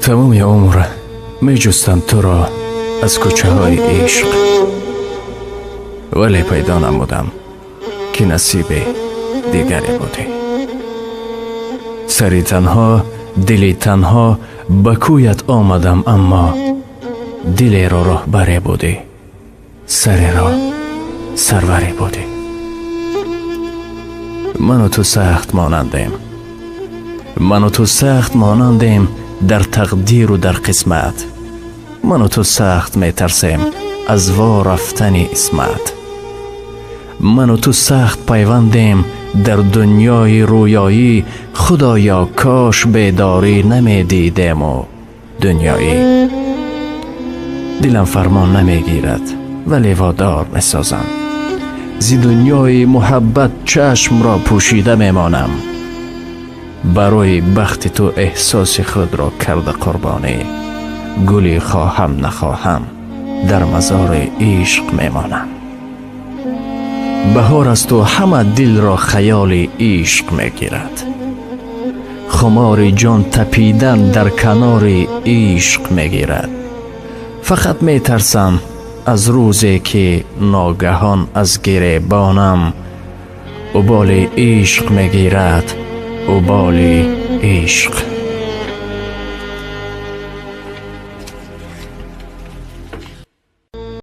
Тамоми умр меҷустам туро аз кӯчаҳои ишқ, вале пайдо намудам, ки насиби дигаре будӣ. Сари танҳо, дили танҳо ба кӯят омадам, аммо дилеро роҳбаре будӣ, сареро сарваре будӣ. Ману ту сахт монандем, ману ту сахт монандем дар тақдиру дар қисмат. Ману ту сахт метарсем аз во рафтани исмат. Ману ту сахт пайвандем дар дунёи рӯёӣ. Худоё, кош бедорӣ намедидему дунёӣ. Дилам фармон намегирад, вале водор месозам. Зи дунёи муҳаббат чашмро пӯшида мемонам. Барои бахти ту эҳсоси худро карда қурбонӣ, гуле хоҳам нахоҳам дар мазори ишқ мемонам. Баҳор асту ҳама дилро хаёли ишқ мегирад, хумори ҷон тапидан дар канори ишқ мегирад. Фақат метарсам аз рӯзе, ки ногаҳон аз гиребонам уболи ишқ мегирад, уболи ишқ.